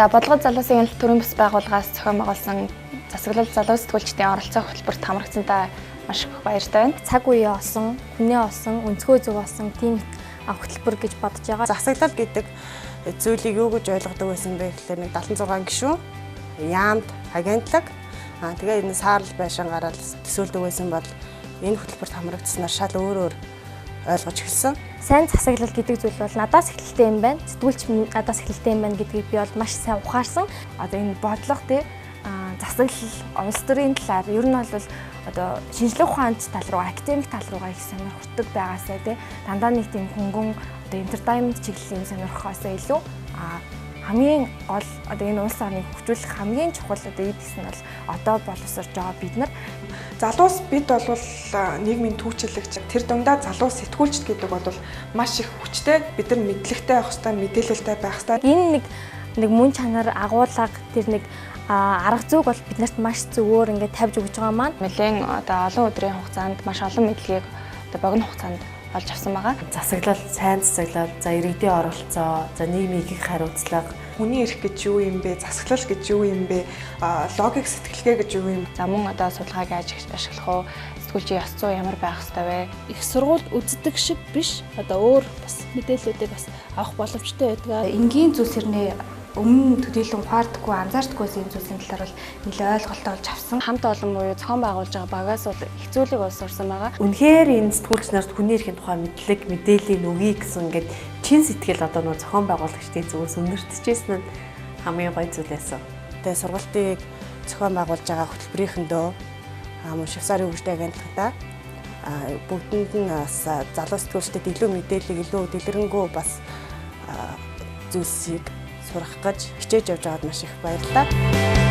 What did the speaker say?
За, Бодлогод залуусын хяналт төрийн бус байгууллагаас зохион байгуулсан засаглал залуу сэтгүүлчдийн оролцоо хөтөлбөрт хамрагдсантай маш их баяртай байна. Цаг үеэ олсон, хүнээ олсон, өнцгөө зөв олсон тийм хөтөлбөр гэж бодож байгаа. Засаглал гэдэг зүйлийг юу гэж ойлгодог байсан бэ гэхээр нэг 76 гишүүн, яамд, агентлаг, тэгээ энэ саарл байшин гараад төсөөлдөг байсан бол энэ хөтөлбөрт хамрагдсанаар шал өөрөөр ойлгож эхэлсэн. Сайн засаглал гэдэг зүйл бол надаас эхэлтэй юм байна. Сэтгүүлч надаас эхэлтэй юм байна гэдгийг би бол маш сайн ухаарсан. Одоо энэ бодлого тий засаглал, улс төрийн талаар ер нь бол одоо шинжлэх ухаанч тал руу, академик тал руугаа их сонирхдаг байгаасай тий. Дандаа нэг тийм хөнгөн одоо entertainment чиглэлийн сонирхохоосоо илүү хамгийн гол одоо энэ улс орныг хөгжүүлэх хамгийн чухал одоо эд гэсэн нь бол одоо боловсрож байгаа бид нар. Залуус бид бол нийгмийн түүчилэгч, тэр дундаа залуу сэтгүүлчд гэдэг бол маш их хүчтэй, бид нар мэдлэгтэй байх ёстой, мэдээлэлтэй байх ёстой. Энэ нэг мөн чанар агуулга тэр нэг арга зүйг бол биднэрт маш зөвөөр ингээд тавьж өгч байгаа маань. Нэлээд одоо олон өдрийн хугацаанд маш олон мэдлэгийг одоо богино хугацаанд олж авсан байгаа. Засаглал, сайн засаглал, за иргэдийн оролцоо, за нийгмийн их хариуцлага, хүний эрх гэж юу юм бэ, засаглал гэж юу юм бэ, логик сэтгэлгээ гэж юу юм. За мөн одоо судалгааг яаж ашиглах вэ, сэтгүүлчийн ёс зүй ямар байх ёстой вэ? Их сургуульд үздэг шиг биш, одоо өөр бас мэдээллүүдийг бас авах боломжтой байдаг. Энгийн зүйлс хэрнээ өмнө төдийлөн ухаардаггүй, анзаардаггүй юм зүйлсийн талаар бол нэлээд ойлголттой болж авсан. Хамт олон буюу зохион байгуулж байгаа багаас бол их зүйлийг олсорсон байгаа. Үнэхээр энэ сэтгүүлч нарт хүний эрхийн тухай мэдлэг, мэдээллийн өгье гэсэн ингээд чин сэтгэл одоо нөө зохион байгуулагчдын зүгээс өнөртөжсэн нь хамгийн гоё зүйл байсан. Тэгээ сургалтыг зохион байгуулж байгаа хөтөлбөрийнхэндөө мөн Швейцарын хөгжлийн агентлагтаа бүгдэнд нь бас залуу сэтгүүлчдэд илүү мэдээллийг, илүү дэлгэрэнгүй бас зүйлсийг сурах гэж хичээж явж байгаад маш их баярлалаа.